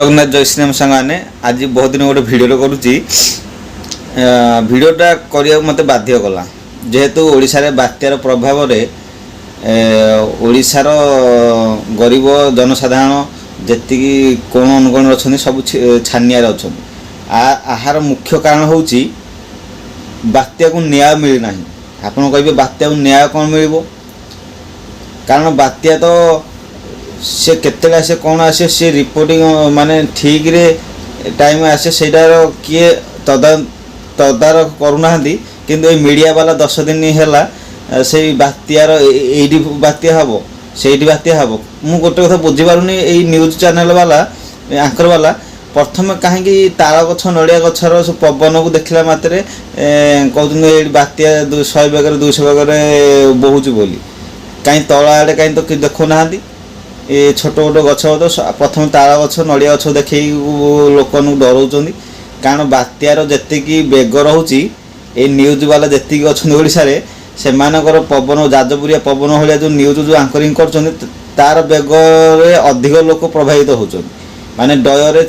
ଜଗନ୍ନାଥ, ଜୟ ଶ୍ରୀରାମ ସାଙ୍ଗମାନେ। ଆଜି ବହୁତ ଦିନ ଗୋଟେ ଭିଡ଼ିଓ କରୁଛି। ଭିଡ଼ିଓଟା କରିବାକୁ ମୋତେ ବାଧ୍ୟ କଲା, ଯେହେତୁ ଓଡ଼ିଶାରେ ବାତ୍ୟାର ପ୍ରଭାବରେ ଓଡ଼ିଶାର ଗରିବ ଜନସାଧାରଣ ଯେତିକି କୋଣ ଅନୁକୋଣରେ ଅଛନ୍ତି, ସବୁ ଛାନିଆରେ ଅଛନ୍ତି। ଏହାର ମୁଖ୍ୟ କାରଣ ହେଉଛି ବାତ୍ୟାକୁ ନ୍ୟାୟ ମିଳିନାହିଁ। ଆପଣ କହିବେ, ବାତ୍ୟାକୁ ନ୍ୟାୟ କ'ଣ ମିଳିବ? କାରଣ ବାତ୍ୟା ତ ସେ କେତେବେଳେ ଆସେ, କ'ଣ ଆସେ, ସେ ରିପୋର୍ଟିଂ ମାନେ ଠିକରେ ଟାଇମ୍ ଆସେ, ସେଇଟାର କିଏ ତଦାରଖ କରୁନାହାନ୍ତି। କିନ୍ତୁ ଏଇ ମିଡ଼ିଆ ବାଲା 10 ଦିନ ହେଲା ସେଇ ବାତ୍ୟାର ଏଇଠି ବାତ୍ୟା ହେବ, ସେଇଠି ବାତ୍ୟା ହେବ। ମୁଁ ଗୋଟେ କଥା ବୁଝିପାରୁନି, ଏଇ ନ୍ୟୁଜ୍ ଚ୍ୟାନେଲ୍ ବାଲା, ଆଙ୍କର ବାଲା ପ୍ରଥମେ କାହିଁକି ତାଳ ଗଛ, ନଡ଼ିଆ ଗଛର ସବୁ ପବନକୁ ଦେଖିଲା ମାତ୍ରେ କହୁଛନ୍ତି ଏଇଠି ବାତ୍ୟା 100 ବେଗରେ, 200 ବେଗରେ ବହୁଛି ବୋଲି? କାହିଁ ତଳ ଆଡ଼େ କାହିଁ ତ କିଛି ଦେଖାଉନାହାନ୍ତି। ଏ ଛୋଟ ଛୋଟ ଗଛ ତ ପ୍ରଥମେ ତାଳ ଗଛ, ନଡ଼ିଆ ଗଛ ଦେଖେଇ ଲୋକମାନଙ୍କୁ ଡରଉଛନ୍ତି। କାରଣ ବାତ୍ୟାର ଯେତିକି ବେଗ ରହୁଛି, ଏଇ ନ୍ୟୁଜ୍ ବାଲା ଯେତିକି ଅଛନ୍ତି ଓଡ଼ିଶାରେ, ସେମାନଙ୍କର ପବନ, ଯାଜପୁରିଆ ପବନ ଭଳିଆ ଯେଉଁ ନ୍ୟୁଜ୍, ଯେଉଁ ଆଙ୍କରିଂ କରୁଛନ୍ତି, ତାର ବେଗରେ ଅଧିକ ଲୋକ ପ୍ରଭାବିତ ହେଉଛନ୍ତି। ମାନେ ଡରରେ,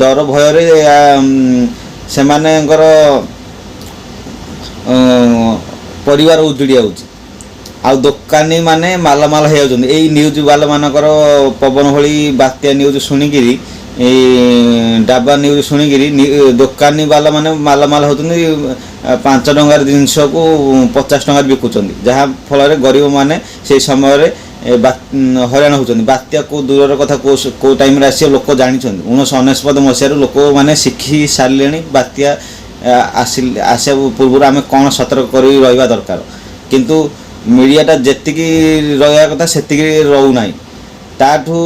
ଡର ଭୟରେ ସେମାନଙ୍କର ପରିବାର ଉଜୁଡ଼ି ଯାଉଛି ଆଉ ଦୋକାନୀ ମାନେ ମାଲାମାଲ ହେଇଯାଉଛନ୍ତି। ଏଇ ନ୍ୟୁଜ୍ ବାଲା ମାନଙ୍କର ପବନ ଭଳି ବାତ୍ୟା ନ୍ୟୁଜ୍ ଶୁଣିକିରି, ଏଇ ଡାବା ନ୍ୟୁଜ୍ ଶୁଣିକିରି ଦୋକାନୀ ବାଲା ମାନେ ମାଲାମାଲ ହେଉଛନ୍ତି। 5 ଟଙ୍କାର ଜିନିଷକୁ 50 ଟଙ୍କାରେ ବିକୁଛନ୍ତି, ଯାହା ଫଳରେ ଗରିବମାନେ ସେଇ ସମୟରେ ହଇରାଣ ହେଉଛନ୍ତି। ବାତ୍ୟା କେଉଁ ଦୂରର କଥା, କେଉଁ କେଉଁ ଟାଇମ୍ରେ ଆସିବ ଲୋକ ଜାଣିଛନ୍ତି। 1999 ମସିହାରୁ ଲୋକମାନେ ଶିଖି ସାରିଲେଣି, ବାତ୍ୟା ଆସିବା ପୂର୍ବରୁ ଆମେ କ'ଣ ସତର୍କ କରି ରହିବା ଦରକାର। କିନ୍ତୁ ମିଡ଼ିଆଟା ଯେତିକି ରହିବା କଥା ସେତିକି ରହୁନାହିଁ, ତାଠୁ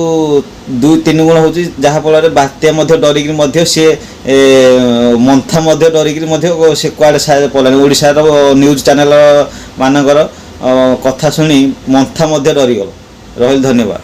2-3 ଗୁଣ ହେଉଛି, ଯାହାଫଳରେ ବାତ୍ୟା ମଧ୍ୟ ଡରିକିରି ମଧ୍ୟ ସିଏ ମନ୍ଥା ମଧ୍ୟ ଡରିକିରି ମଧ୍ୟ ସେ କୁଆଡ଼େ ପଳାଇଲାଣି। ଓଡ଼ିଶାର ନ୍ୟୁଜ୍ ଚ୍ୟାନେଲ୍ ମାନଙ୍କର କଥା ଶୁଣି ମନ୍ଥା ମଧ୍ୟ ଡରିଗଲ। ରହିଲି, ଧନ୍ୟବାଦ।